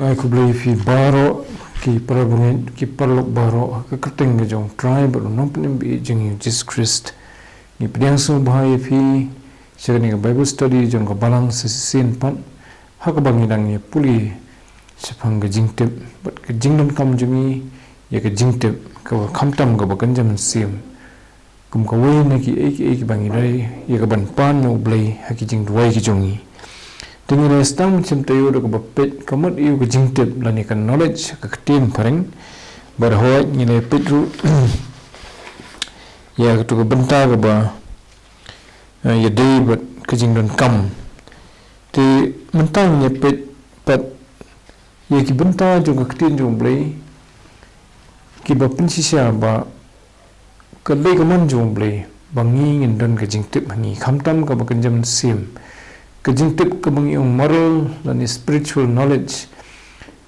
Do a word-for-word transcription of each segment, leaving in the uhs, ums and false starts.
Ai khublei phi baroh ki parabangeit, ki paralok baroh, ha ka kyrteng ka jong Trai bad u Nongpynim ba ïeit jong ngi Jisu Khrist. Ngi pdiang sngewbha ïa phi sha kane ka Bible study jong ka balang sa shisien pat, ha kaba ngi dang ïa pule shaphang ka jingtip bad ka jingdonkam jong ngi ïa ka jingtip kaba khamtam kaba kynja mynsiem. Kum kawei na kiei kiei kiba ngi dei ïa ka ban pan na U Blei ha ki jingduwai ki jong ngi. Te ngi la sdang mynsiem taïew da kaba peit ka mut ïa ka jingtip lane ka knowledge ha ka ktien phareng. Bad hooid ngi la peit ruh ïa katu ka bynta kaba, eh, ïadei bad ka jingdonkam. Te mynta ngi la peit pat ïa ki bynta jong ka ktien jong U Blei kiba pynshisha ba ka dei ka mon jong U Blei ba ngi ngin don ka jingtip ha ngi, khamtam kaba kynja mynsiem. Ka jingtip kaba ngi ong moral lane spiritual knowledge,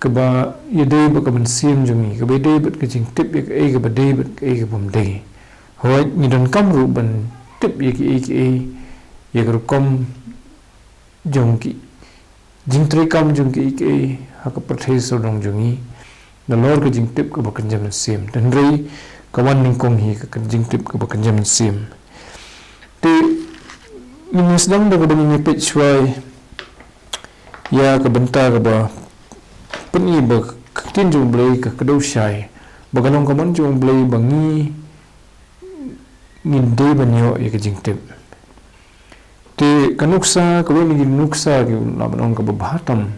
kaba ïadei bad ka mynsiem jong ngi, kaba ïadei bad ka jingtip ïa kaei kaba dei bad kaei kaba ym dei. Hooid ngi donkam ruh ban tip ïa kiei kiei, ïa ka rukom jong ki jingtrei kam jong kiei kiei ha ka pyrthei sawdong jong ngi, nalor ka jingtip kaba kynja mynsiem. Te hynrei ka wan nyngkong hi ka jingtip kaba kynja mynsiem. Te ngin ïa sdang da kaba ngin ïa peit shuwa ïa ka bynta kaba pyni ba ka ktien jong U Blei ka kdew shai, ba ka long ka mon jong U Blei ba ngi ngin dei ban ïoh ïa ka jingtip. Te ka nuksa, kawei na ki nuksa kiba lah ban ong kaba bha tam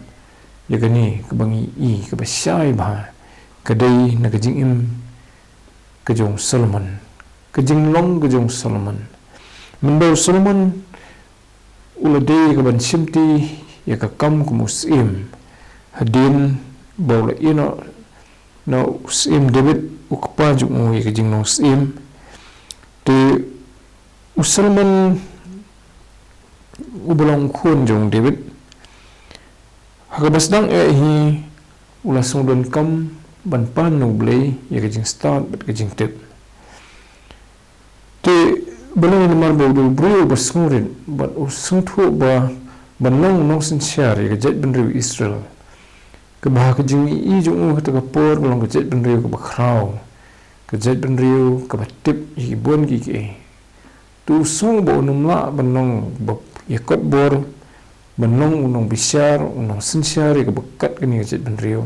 ïa kane kaba ngi i kaba shai bha, ka dei na ka jingim ka jong u Solomon, ka jinglong ka jong u Solomon. Mynba u Solomon u la dei ka ban shimti ïa ka kam kum u syiem, hadien ba u la ïehnoh na u syiem David u kpa jong u ïa ka jinglong syiem. Te u Solomon uba long khun jong u David, ha kaba sdang eh hi u la sngewdonkam ban pan na U Blei ïa ka jingstad bad ka jingtip. Te balei? Namar ba u dei u briew uba sngewrit bad u sngewthuh ba ban long u nongsynshar ïa ka jaitbynriew Israel, kaba ha ka jingmih jong u kata ka por ka long ka jaitbynriew kaba khraw, ka jaitbynriew kaba tip ïa ki bun kiei kiei. Te u sngew ba un ym lah ban long uba ïakot bor, ban long u nongbishar, u nongsynshar ïa kaba kat kane ka jaitbynriew,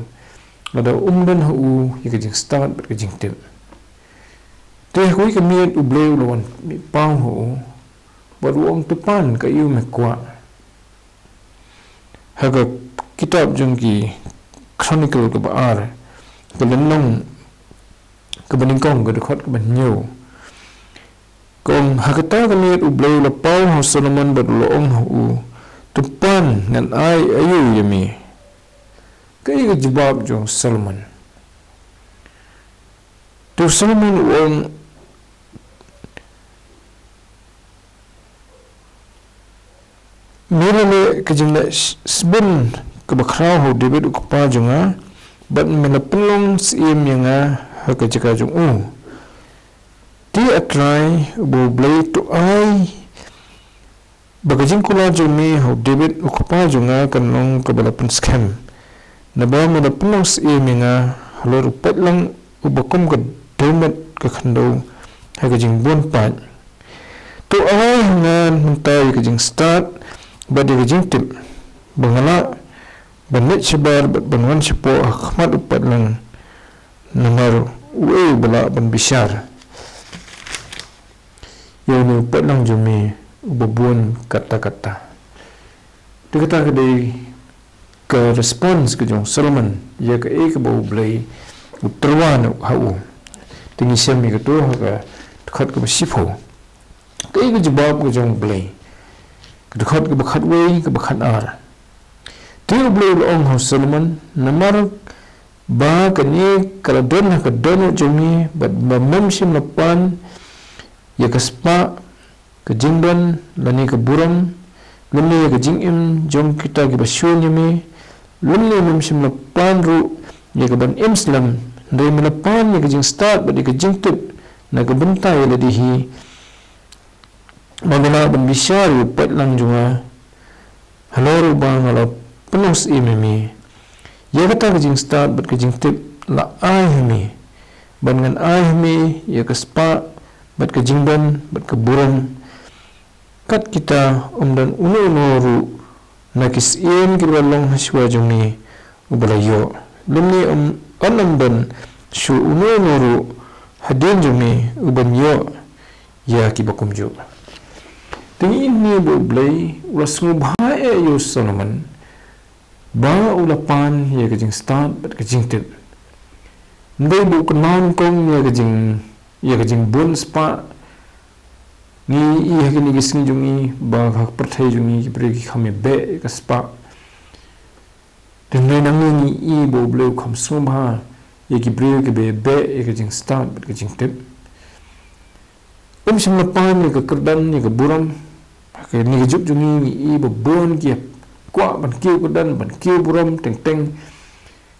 lada um don ha u ïa ka jingstad bad ka jingtip. Te ha kawei ka miet U Blei u la wan mih paw ha u bad u ong, to pan kaei me kwah. Ha ka kitab jong ki Chronicle kaba ar, ka lynnong kaba nyngkong, ka dkhot kaba hynñiew, ka ong, ha kata ka miet U Blei u la paw ha u Solomon bad u la ong ha u, to pan ngan ai aïu ïa me. Kaei ka jubab jong u Solomon? Te u Solomon u ong, me la leh ka jingleh s-, sbun kaba khraw ha u David u kpa jong nga, bad me la pynlong syiem ïa nga ha ka jaka jong u. Te A Trai uba U Blei, to ai ba ka jingkular jong me ha u David u kpa jong nga kan long kaba la pynskhem, naba me la pynlong syiem ïa nga halor u paidlang uba kum ka dewmet ka khyndew ha ka jingbun paid. To ai ha nga mynta ïa ka jingstad bad ïa ka jingtip, ba nga lah ban leit shabar bad ban wan shapoh ha khmat u paidlang, namar uei uba lah ban bishar ïa une u paidlang jong me uba bun katta katta. Te kata ka dei ka response ka jong u Solomon ïa kaei kaba U Blei u tyrwa noh ha u. Te ngi shem ïa kato ha ka dkhot kaba shiphew. Kaei ka jubab ka jong U Blei? Ka dkhot kaba khatwei, kaba khatar. Te U Blei u la ong ha u Solomon, namar ba kane ka la don ha ka dohnud jong me, bad ba mem shym la pan ïa ka spah, ka jingdon lane ka burom, lymne ïa ka jingim jong kita kiba shun ïa me, lymne mem shym la pan ruh ïa ka ban im slem, hynrei me la pan ïa ka jingstad bad ïa ka jingtip na ka bynta ïa lade hi, ba me lah ban bishar ïa u paidlang jong nga halor uba nga la pynlong syiem ïa me. Ïa kata ka jingstad bad ka jingtip la ai ha me, bad ngan ai ha me ïa ka spah bad ka jingdon bad ka burom, kat kita ym don uno uno ruh na ki syiem kiba long hashwa jong me uba la ïoh, lymne ym, yn ym don shuh uno uno ruh hadien jong me uban ïoh ïa kiba kumjuh. Te ngi ïohi ba U Blei u la sngewbha eh ïa u Solomon ba u la pan ïa ka jingstad bad ka jingtip. Ym dei ba u kynmaw nyngkong ïa ka jing, ïa ka jingbun spah. Ngi ïohi ha kine ki sngi jong ngi ba ha ka pyrthei jong ngi ki briew ki kham ïa beh ïa ka spah. Te hynrei nangne ngi ïohi ba U Blei u kham sngewbha ïa ki briew kiba ïa beh ïa ka jingstad bad ka jingtip. Um shym la pan ïa ka kyrdan ïa ka burom. Ha kane ka juk jong ngi ngi ïohi ba bun ki ïa kwah ban kiew kyrdan, ban kiew burom, teng teng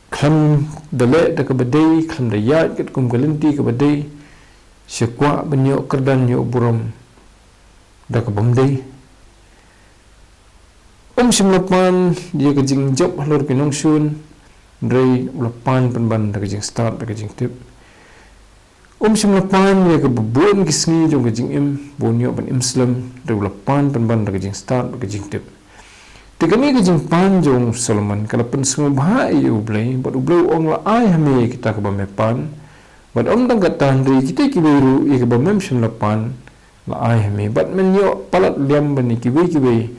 khlem da leh da kaba dei, khlem da ïaid katkum ka lynti kaba dei, sha kwah ban ïoh kyrdan ïoh burom da kaba ym dei. Um shym la pan ïa ka jingjop halor ki nongshun, hynrei u la pan pynban da ka jingstad bad ka jingtip. Um shym la pan ïa kaba bun ki sngi jong ka jingim ba un ïoh ban im slem, hynrei u la pan pynban da ka jingstad bad ka jingtip. Te kane ka jingpan jong u Solomon ka la pynsngewbha ïa U Blei, bad U Blei u ong la ai ha me ïa kita kiba me pan, bad ym tang kata hynrei kita kiwei ruh ïa kiba mem shym la pan la ai ha me, bad men ïoh palat liam ban ïa kiwei kiwei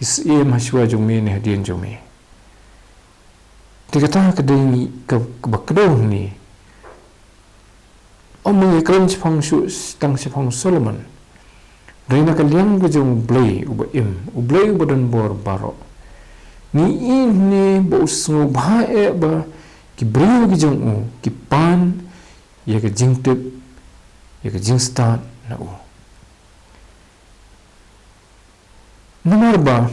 ki syiem hashwa jong me ne hadien jong me. Te kata ka dei ngi ka, kaba kdew hangne. Ym ngi kren shaphang shu, tang shaphang Solomon. Hynrei na ka liang ka jong U Blei uba im, U Blei uba don bor baroh, ngi ïohi hangne ba u sngewbha eh ba ki briew ki jong u ki pan ïa ka jingtip, ïa ka jingstad na u. Namar ba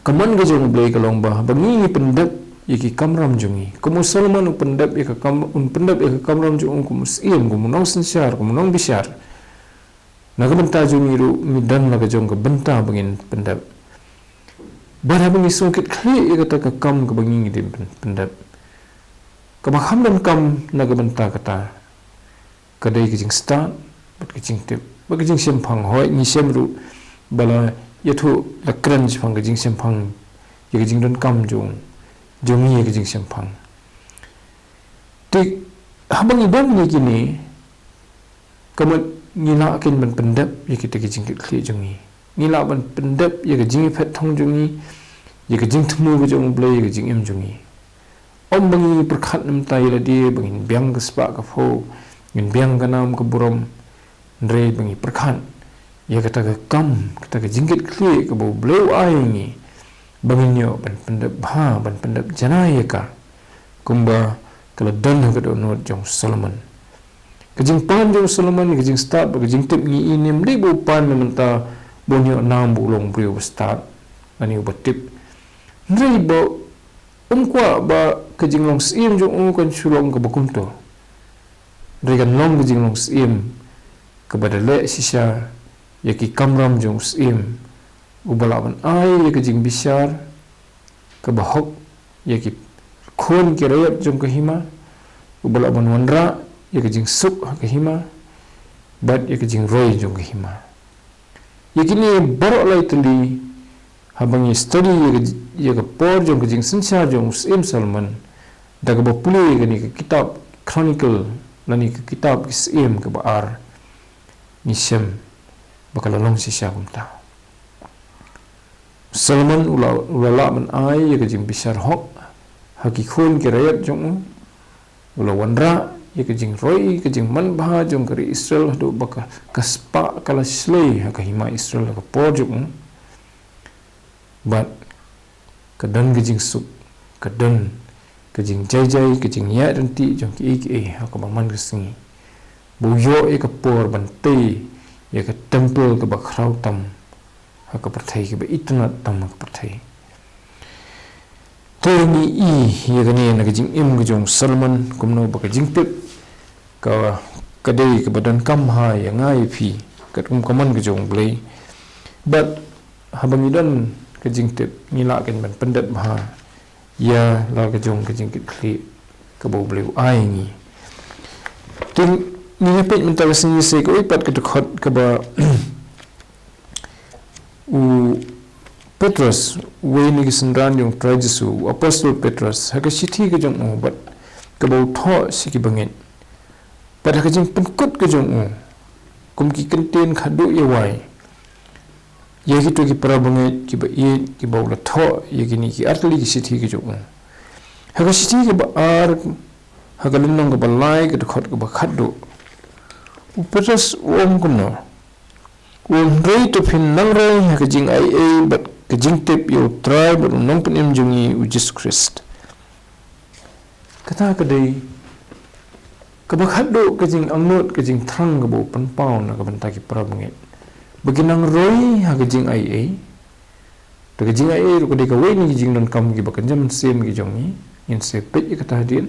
ka mon ka jong U Blei ka long ba haba ngi ngi pyndep ïa ki kamram jong ngi, kum u Solomon u pyndep ïa ka kam, un pyndep ïa ka kamram jong u kum u syiem, kum u nongsynshar, kum u nongbishar. Na ka bynta jong ngi ruh ngi don la ka jong ka bynta ba ngin pyndep. Bad haba ngi sngewkitkhlieh ïa kata ka kam kaba ngi ngi dei pyn-, pyndep, kaba kham donkam na ka bynta kata ka dei ka jingstad bad ka jingtip bad ka jingshemphang. Hooid, ngi shem ruh ba la ïathuh, la kren shaphang ka jingshemphang, ïa ka jingdonkam jong, jong ngi ïa ka jingshemphang. Te haba ngi don ïa kine, ka mut ngi lah kein ban pyndep ïa kita ki jingkitkhlieh jong ngi. Ngi lah ban pyndep ïa ka jingïaphet thong jong ngi, ïa ka jingthmu ka jong U Blei ïa ka jingim jong ngi. Ym ba ngi pyrkhat namar ïa lade ba ngin biang ka spah ka phew, ngin biang ka nam ka burom, hynrei ba ngi pyrkhat ïa kata ka kam, kata ka jingkitkhlieh kaba U Blei u ai ïa ngi, ba ngin ïoh ban pyndep bha, ban pyndep janai ïa ka, kumba ka la don ha ka dohnud jong u Solomon. Ka jingpan jong u Solomon ïa ka jingstad bad ka jingtip ngi ïohi ym dei ba u pan namar ba un ïoh nam ba u long u briew uba stad lane uba tip. Hynrei ba um kwah ba ka jinglong syiem jong u kan shu long kaba kumto. Hynrei kan long ka jinglong syiem kaba da leh shisha ïa ki kamram jong u syiem, uba lah ban ai ïa ka jingbishar kaba hok ïa ki khun ki raiot jong ka hima, uba lah ban wanrah ïa ka jingsuk ha ka hima bad ïa ka jingroi jong ka hima. Ïa kine baroh lai tylli, haba ngi study ïa ka, ïa ka por jong ka jingsynshar jong u Syiem Solomon, da kaba pule ïa kane ka kitab Chronicle lane ka kitab Ki Syiem kaba ar, ngi shem ba ka la long shisha kumta. Solomon u la, u la lah ban ai ïa ka jingbishar hok ha ki khun ki raiot jong u. U la wanrah ïa ka jingroi, ka jingmanbha jong ka ri Israel haduh ba ka, ka spah ka la shlei ha ka hima Israel ha ka por jong u. Bad ka don ka jingsuk, ka don ka jingjai jai, ka jingïaid ryntih jong kiei kiei ha kaba man ka sngi. Ba u ïoh ïa ka por ban tei ïa ka temple kaba khraw tam ha ka pyrthei, kaba itynnad tam ha ka pyrthei. Te ngi ïohi ïa kane na ka jingim ka jong u Solomon, kumno ba ka jingtip ka, ka dei kaba donkam bha ïa nga ïa phi, katkum ka mon ka jong u Blei. Bad haba ngi don ka jingtip, ngi lah kein ban pyndep bha ïa la ka jong ka jingkitkhlieh kaba U Blei u ai ngi. Te ngin ïa peit mynta ka sngi sa kawei pat ka dkhot kaba u Petros, uwei na ki synran jong U Trai Jisu, u apostol Petros, ha ka shithi ka jong u bad kaba u thoh sha ki bangeit. Bad ha ka jingpynkut ka jong u, kum ki kyntien khadduh ïa wai, ïa kito ki para bangeit kiba ïeit, kiba u la thoh ïa kine ki artylli ki shithi ki jong u. Ha ka shithi kaba ar, ha ka lynnong kaba lai, ka dkhot kaba khadduh, u Petros u ong kumno? U ong, hynrei to phin nang roi ha ka jingaiei bad ka jingtip ïa U Trai bad U Nongpynim jong ngi U Jisu Khrist. Kata ka dei kaba khadduh ka jingangnud, ka jingthrang kaba u pynpaw na ka bynta ki para bangeit, ba kin nang roi ha ka jingaiei. Te ka jingaiei ruh ka dei kawei na ki jingdonkam kiba kynja mynsiem ki jong ngi. Ngin sa peit ïa kata hadien.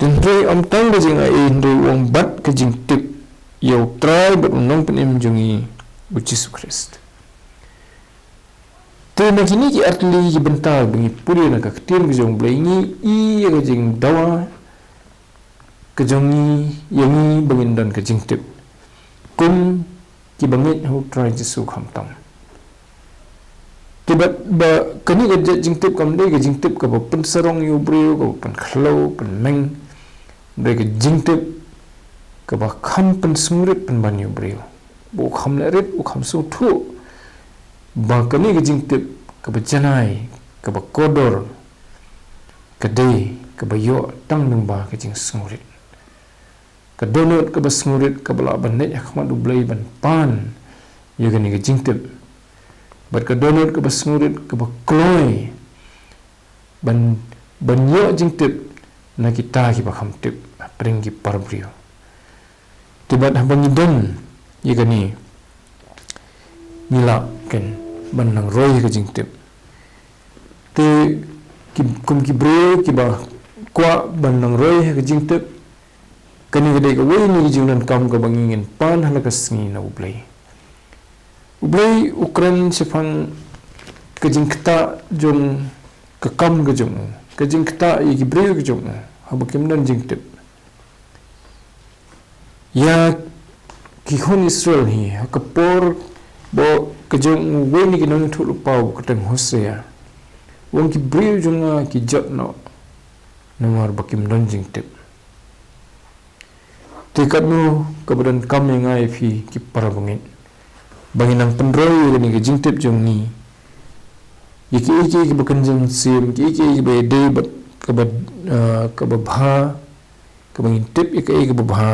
Te hynrei ym tang ka jingaiei, hynrei u ong bad ka jingtip ïa U Trai bad U Nongpynim jong ngi U Jisu Khrist. Te na kine ki artylli ki bynta ba ngi pule na ka ktien ka jong U Blei, ngi i ïa ka jingdawa ka jong ngi ïa ngi ba ngin don ka jingtip kum ki bangeit ha U Trai Jisu khamtam. Te bad ba kane ka jait jingtip kam dei ka jingtip kaba pynsarong ïa u briew, kaba pynkhloh, pynmeng. Dei ka jingtip kaba kham pynsngewrit pynban ïa u briew, ba u kham leh rit, u kham sngewthuh ba kane ka jingtip kaba janai, kaba kordor, ka dei kaba ïoh tang lyngba ka jingsngewrit. Ka dohnud kaba sngewrit kaba lah ban leit ha khmat U Blei ban pan ïa kane ka jingtip. Bad ka dohnud kaba sngewrit kaba kloi ban, ban ïoh jingtip na kita kiba kham tip, hapdeng ki para briew. Te bad haba ngi don ïa kane, ngi lah ken ban nang roi ha ka jingtip. Te ki, kum ki briew kiba kwah ban nang roi ha ka jingtip, kane ka dei kawei na ki jingdonkam kaba ngi ngin pan ha la ka sngi na U Blei. U Blei u kren shaphang ka jingktah jong ka kam ka jong u, ka jingktah ïa ki briew ka jong u haba kim don jingtip. Ïa ki khun Israel hi, ha ka por ba ka jong uwei na ki nongïathuhlypa ba kyrteng Hosea, u ong, ki briew jong nga ki jot noh namar ba kim don jingtip. Te katno kaba donkam ïa nga ïa phi ki para bangeit, ba ngin nang pynroi ïa kane ka jingtip jong ngi ïa kiei kiei kiba kynja mynsiem, kiei kiei kiba ïadei bad kaba, ah, kaba bha, kaba ngin tip ïa kaei kaba bha,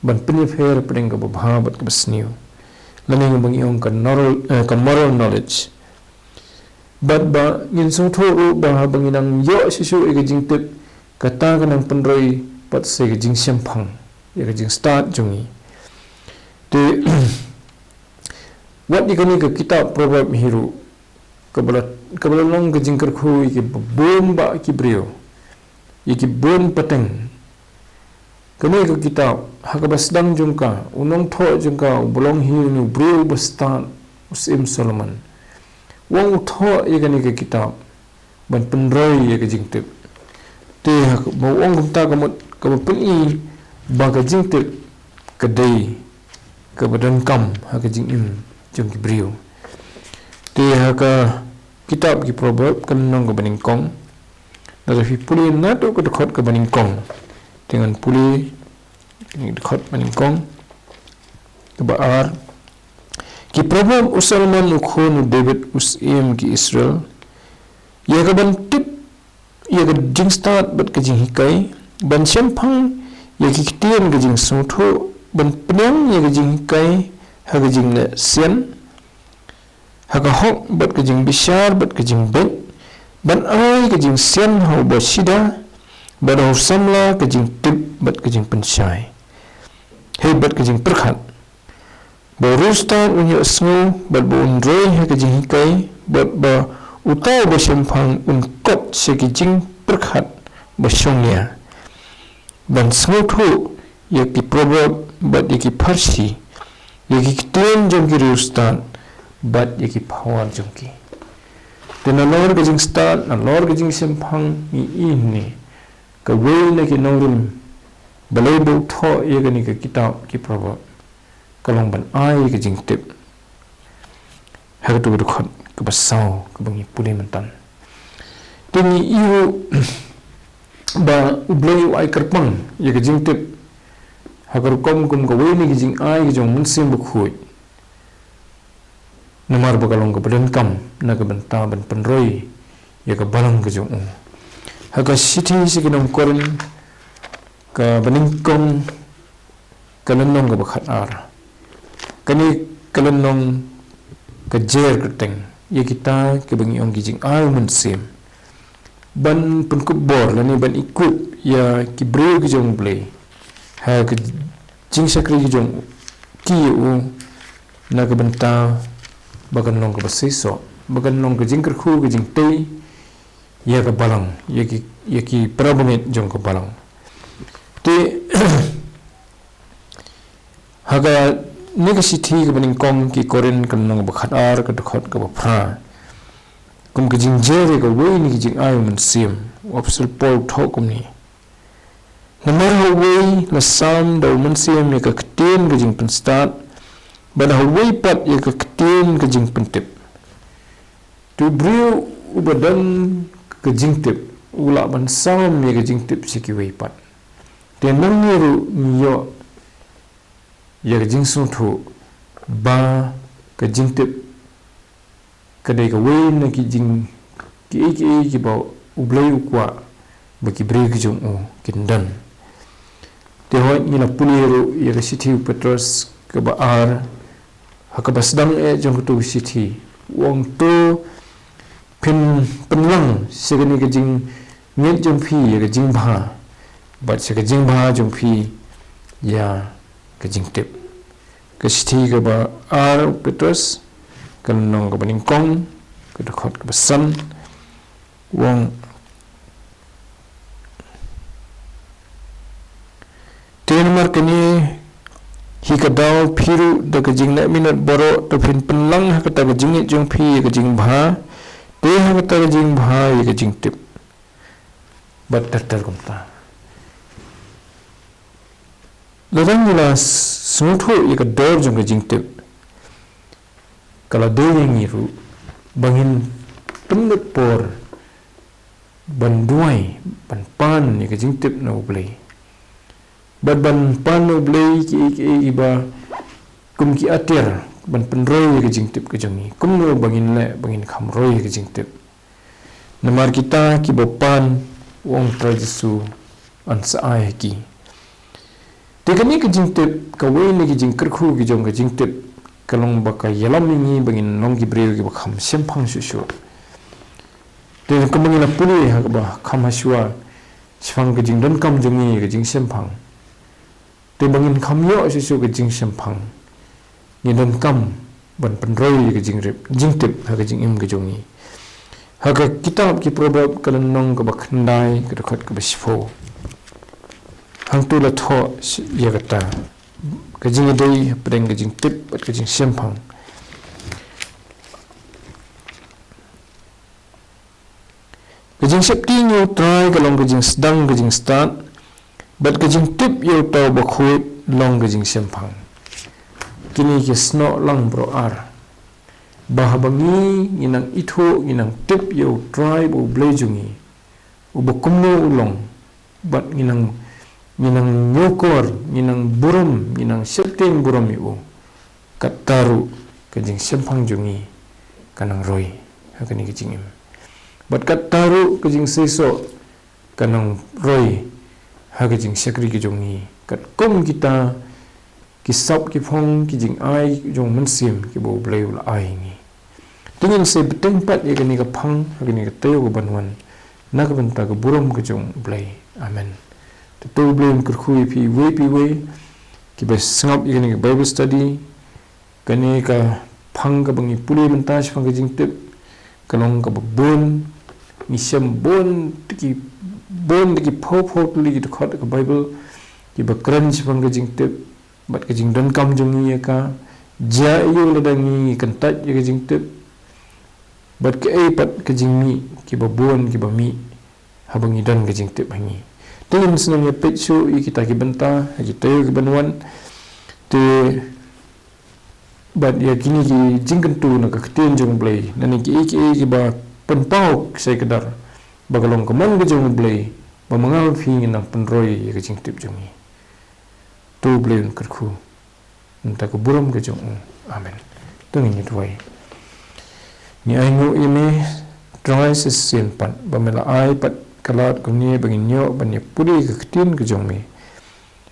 ban pynïapher hapdeng kaba bha bad kaba sniew, lane kaba ngi ong ka moral, eh, ka moral knowledge. Bad ba ngin sngewthuh ruh ba haba ngi nang ïoh shisha ïa ka jingtip, kata ka nang pynroi pat sa ïa ka jingshemphang, ïa ka jingstad jong ngi. Te wat ïa kane ka kitab Proverb hi ruh, kaba la, kaba la long ka jingkyrkhu ïa ki bun bah ki briew, ïa ki bun pateng. Kane ka kitab, ha kaba sdang jong ka, u nongthoh jong ka uba long hi u briew ba stad, u Syiem Solomon. U ong u thoh ïa kane ka kitab ban pynroi ïa ka jingtip. Te ha kaba u ong kumta ka mut kaba pyni ba ka jingtip ka dei kaba donkam ha ka jingim jong ki briew. Te ha ka kitab ki Proverb ka lynnong kaba nyngkong, lada phi pule naduh ka dkhot kaba nyngkong, te ngan pule ka dkhot ba nyngkong, kaba ar. Ki Proverb u Solomon u khun u David u syiem ki Israel, ïa ka ban tip ïa ka jingstad bad ka jinghikai, ban shemphang ïa ki ktien ka jingsngewthuh, ban pdiang ïa ka jinghikai ha ka jingleh sian, ha ka hok bad ka jingbishar bad ka jingbeit, ban ai ka jingsian ha uba shida, bad ha u samla ka jingtip bad ka jingpynshai, hei bad ka jingpyrkhat. Ba u riewstad un ïohsngew bad ba un roi ha ka jinghikai, bad ba uta uba shemphang un kot sha ki jingpyrkhat ba shongnia, ban sngewthuh ïa ki proverb bad ïa ki pharshi, ïa ki ktien jong ki riewstad bad ïa ki phawar jong ki. Te nalor ka jingstad, nalor ka jingshemphang, ngi ïohi ne, kawei na ki nongrim balei ba u thoh ïa kane ka kitab ki Proverb, ka long ban ai ka jingtip. Ha katu ka dkhot kaba saw kaba ngi pule mynta, te ngi ïohi ba U Blei u ai kyrpang ïa ka jingtip ha ka rukom kum kawei na ki jingai ka jong u Mynsiem Bakhuid. Namar ba ka long kaba donkam na ka bynta ban pynroi ïa ka balang ka jong u. Ha ka shithi sha ki nong Korinth kaba nyngkong, ka lynnong kaba khatar, kane ka lynnong ka jer kyrteng ïa kita kiba ngi ong ki jingai mynsiem, ban pynkupbor lane ban equip ïa ki briew ki jong U Blei ha ka jingshakri ki jong ki ïa u, na ka bynta ba kan long kaba seisoh, ba kan long ka jingkyrkhu ka jingtei ïa ka balang, ïa ki, ïa ki para bangeit jong ka balang. Te ha kane ka shithi kaba nyngkong ki Korinth, ka lynnong kaba khatar, ka dkhot kaba phra, kum ka jingjer ïa kawei na ki jingai mynsiem, u Apostol Paul u thoh kumne: Namar ha uwei la sam da u Mynsiem ïa ka ktien ka jingpynstad, bad ha uwei pat ïa ka ktien ka jingpyntip. Te u briew uba don ka jingtip u lah ban sam ïa ka jingtip sha kiwei pat. Te nangne ruh ngi ïoh ïa ka jingsngewthuh ba ka jingtip ka dei kawei na ki jing, kiei kiei kiba U Blei u kwah ba ki briew ki jong u kin don. Te hooid, ngi la pule ruh ïa ka shithi u Petros kaba ar, ha kaba sdang eh jong katu ka shithi, u ong: To phin pynlang sha kane ka jingngeit jong phi ïa ka jingbha, bad sha ka jingbha jong phi ïa ka jingtip. Ka shithi kaba ar u Petros, ka lynnong kaba nyngkong, ka dkhot kaba san, u ong: Te namar kane hi ka daw, phi ruh da ka jingleh minot baroh, to phin pynlang ha kata ka jingngeit jong phi ïa ka jingbha, te ha kata ka jingbha ïa ka jingtip. Bad ter ter kumta. Lada ngi la sngewthuh ïa ka dor jong ka jingtip, ka la dei ïa ngi ruh ba ngin pynlut por ban duwai, ban pan ïa ka jingtip na U Blei. Bad ban pan na U Blei kiei kiei kiba kum ki atiar ban pynroi ïa ka jingtip ka jong ngi. Kumno ba ngin leh ba ngin kham roi ïa ka jingtip? Namar kita kiba pan, u ong Trai Jisu, yn sa ai ha ki. Te kane ka jingtip, kawei na ki jingkyrkhu ki jong ka jingtip, ka long ba ka ïalam ïa ngi ba ngin long ki briew kiba kham shemphang shuh shuh. Te kumba ngi la pule ha kaba kham hashwa, shaphang ka jingdonkam jong ngi ka jingshemphang. Te ba ngin kham ïoh shuh shuh ka jingshemphang, ngi donkam ban pynroi ïa ka jingrip, jingtip ha ka jingim ka jong ngi. Ha ka kitab ki Proverb, ka lynnong kaba khyndai, ka dkhot kaba shiphew, hangto la thoh ïa kata ka jingïadei hapdeng ka jingtip bad ka jingshemphang. Ka jingsheptieng ïa U Trai ka long ka jingsdang ka jingstad, bad ka jingtip ïa uta Uba Khuid long ka jingshemphang. Kine ki snoh lang baroh ar, ba haba ngi, ngi nang ithuh, ngi nang tip ïa U Trai ba U Blei jong ngi, uba kumno u long, bad ngi nang, ngi nang ñiewkor, ngi nang burom, ngi nang sheptieng burom ïa u, katta ruh ka jingshemphang jong ngi ka nang roi ha kane ka jingim. Bad katta ruh ka jingseisoh ka nang roi ha ka jingshakri ka jong ngi, katkum kita ki sap ki phong ki jingai jong U Mynsiem kiba U Blei u la ai ïa ngi. Te ngin sa bteng pat ïa kane ka phang ha kane ka taïew kaban wan, na ka bynta ka burom ka jong U Blei. Amen. Te to U Blei un kyrkhu ïa phi iwei pa iwei kiba sngap ïa kane ka Bible study. Kane ka phang kaba ngi pule mynta shaphang ka jingtip, ka long kaba bun, ngi shem bun da ki, bun da ki phew phew tylli ki dkhot ka Bible kiba kren shaphang ka jingtip bad ka jingdonkam jong ngi ïa ka. Jia aiu lada ngi kyntait ïa ka jingtip? Bad kaei pat ka jingmih kiba bun kiba mih haba ngi don ka jingtip ha ngi. Te ngin sa nang ïa peit shuh ïa kita ki bynta ha ki taïew kiban wan. Te bad ïa kine ki jingkyntu na ka ktien jong U Blei, na ne kiei kiei kiba pynpaw sha ka dar ba ka long ka mon ka jong U Blei, ba ma nga bad phi ngin nang pynroi ïa ka jingtip jong ngi. To U Blei un kyrkhu. Nangta ka burom ka jong u. Amen. To ngin ïa duwai. Ngi ainguh ïa me Trai shisien pat ba me la ai pat ka lad kumne ba ngin ïoh ban ïa pule ka ktien ka jong me,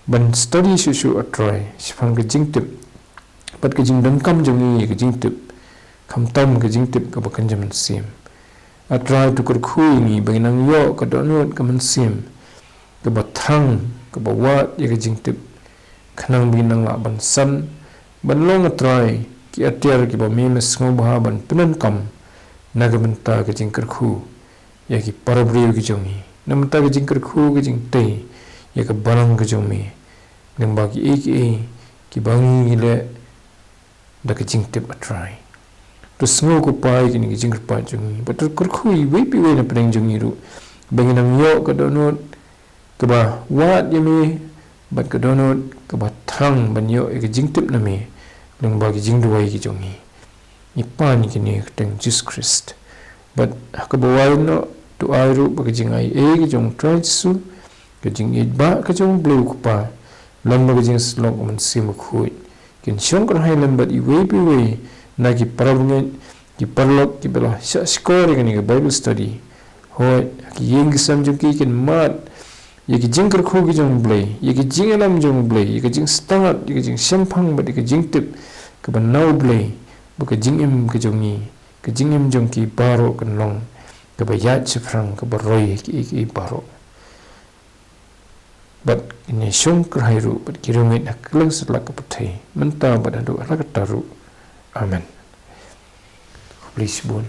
ban study shuh shuh A Trai shaphang ka jingtip bad ka jingdonkam jong ngi ïa ka jingtip, khamtam ka jingtip kaba kynja mynsiem. A Trai, to kyrkhu ïa ngi ba ngin nang ïoh ka dohnud ka mynsiem kaba thrang, kaba wad ïa ka jingtip, khnang ba ngin nang lah ban san, ban long, A Trai, ki atiar kiba me me sngewbha ban pyndonkam na ka bynta ka jingkyrkhu ïa ki parabriew ki jong ngi, na ka bynta ka jingkyrkhu ka jingtei ïa ka balang ka jong me, lyngba kiei kiei kiba ngi leh da ka jingtip, A Trai. To sngew, ko Pa, ïa kine ki jingkyrpad jong ngi, bad to kyrkhu iwei pa iwei na pdeng jong ngi ruh ba ngin nang ïoh ka dohnud kaba wad ïa me, bad ka dohnud kaba thrang ban ïoh ïa ka jingtip na me lyngba ki jingduwai ki jong ngi. Ngi pan ïa kine ha ka kyrteng Jisu Khrist. Bad ha kaba wai noh, to ai ruh ba ka jingaiei ka jong U Trai Jisu, ka jingïeit bah ka jong U Blei U Kpa, lem bad ka jingsyllok U Mynsiem Bakhuid kin shong kyrhai lem bad iwei pa iwei na ki parabangeit, ki paralok kiba la shah shkor ïa kane ka Bible study. Hooid, ha ki ïing ki sem jong ki kin mad ïa ki jingkyrkhu ki jong U Blei, ïa ki jingïalam jong U Blei, ïa ki jingstad, ïa ki jingshemphang bad ïa ki jingtip kaba na U Blei, ba ka jingim ka jong ngi, ka jingim jong ki baroh kan long kaba ïaid shaphrang, kaba roi ïa kiei kiei baroh. Bad kin ïa shong kyrhai ruh bad ki riewngeit ha kylleng satlak ka pyrthei, mynta bad haduh katta katta ruh. Amen. Khublei shibun.